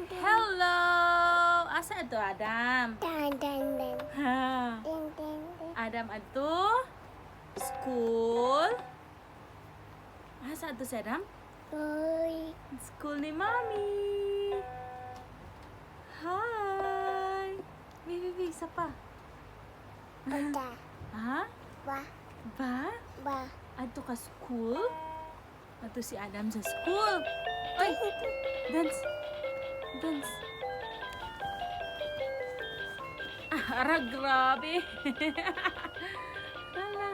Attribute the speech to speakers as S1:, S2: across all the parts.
S1: Hello! Asa ato, Adam?
S2: Dan dan dan.
S1: Ha.
S2: Dan dan dan.
S1: Adam adto school. Asa ato si Adam?
S2: Uy.
S1: School ni Mommy. Hi. Baby, baby, isa pa.
S2: Ba.
S1: Ha?
S2: Ba.
S1: Ba?
S2: Ba.
S1: Adto ka school? Adto si Adam sa school. Ay! Dance. Dance. Ah, ara, grabe. Hala.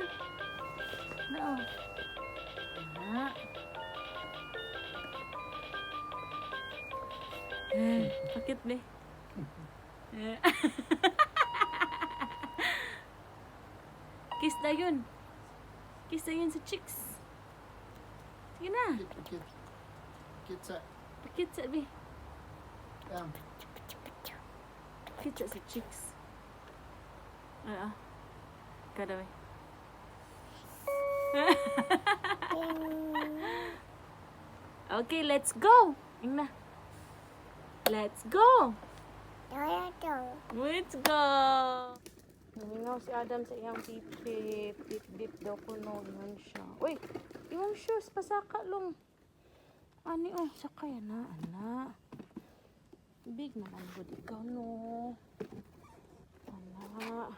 S1: No. Ah. Eh, bakit be? Eh. Kiss na yun. Kiss na yun sa cheeks. Sige na.
S3: Kit, kitsa.
S1: Pakit sa be.
S3: Down.
S1: Pakit sa cheeks. Ah, ah. Kada be. Okay, let's go. Ingna. Let's go.
S2: Do do.
S1: Let's go. Namingaw si Adam sa iyang pipip. Pip-pip daw kuno. Ingon siya. Uy, imong shoes. Pasaka long. Ani oh, sakay na, ana. Big naman good ikaw no. Ana.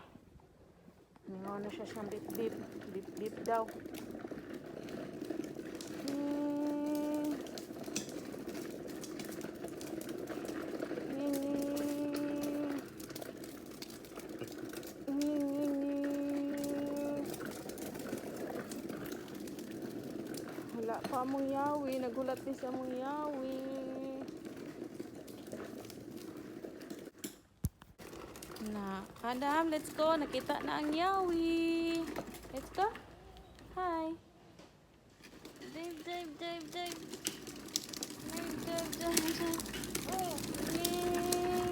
S1: Mingaw na siya siyang bip-bip. Bip-bip daw. Nging. Wala pa among yawi. Nagulat ni sa among yawi. Na, Adam, let's go. Nakita na ang yawi. Let's go. Hi. Dive, dive, dive, dive. Dive, dive, dive, dive. Oh, yay.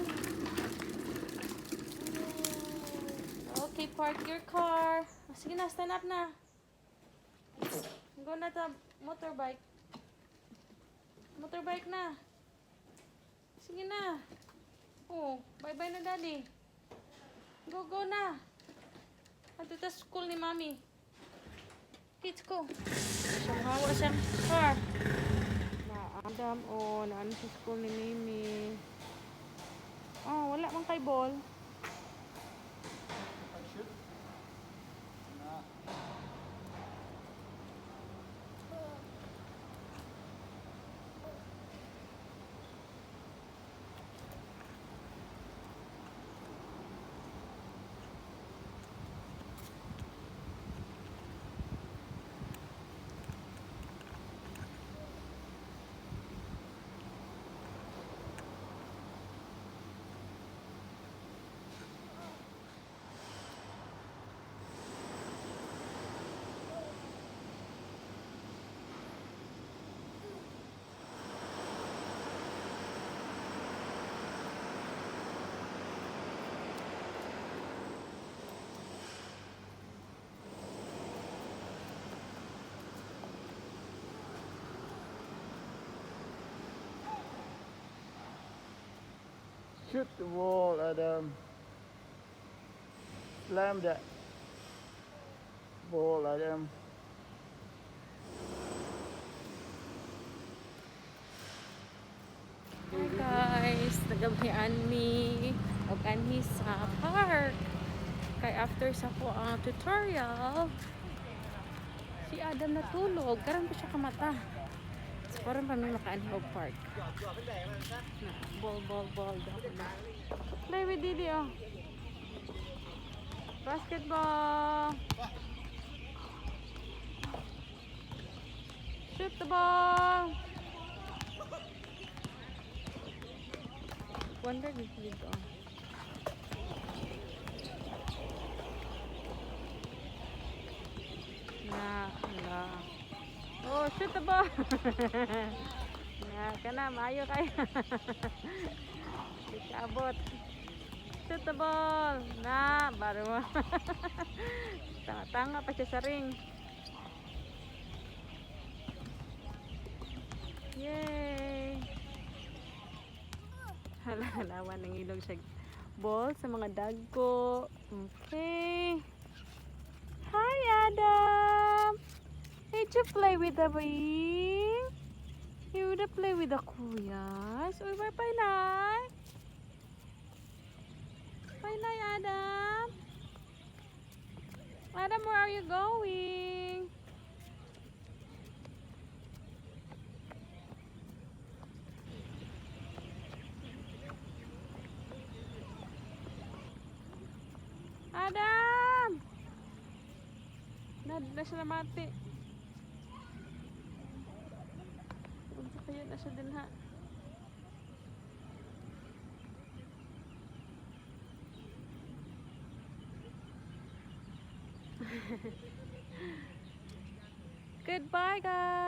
S1: Okay, park your car. Oh, sige na, stand up na. Go na ta motorbike. Motorbike na. Sige na. Oh, bye-bye na, Daddy. Go, go na. Adto ta school ni Mommy. Let's go. Siyang hawa siyang car. Na Adam, oh, naano sa school ni Mimi. Oh, wala man kay ball.
S3: Shoot. Na. Shoot the wall, Adam. Slam that ball, Adam.
S1: Hi guys, nagabihan mi og anhi sa park. Kay after sa ko ang tutorial, si Adam natulog. Karon pa siya kamata. So, karon pa mi makaanhi og park. Na, ball, ball, ball. Daw ko na. Play with Didi oh. Basketball. Shoot the ball. Wonder dito dito. Na, na. Oh, shoot the ball. Na, kana maayo kay. Di ka abot. Shoot the ball. Na, baro mo. Tanga-tanga pa siya sa ring. Yay! Hala, halawan ng ilog siya. Ball sa mga dagko. Okay. Hi, Adam! Did you play with the wing? You would play with the kuyas? Uy, bye bye na. Bye na, Adam. Adam, where are you going? Adam! Na siya namati. Unsa kaya na siya din ha? Goodbye, guys!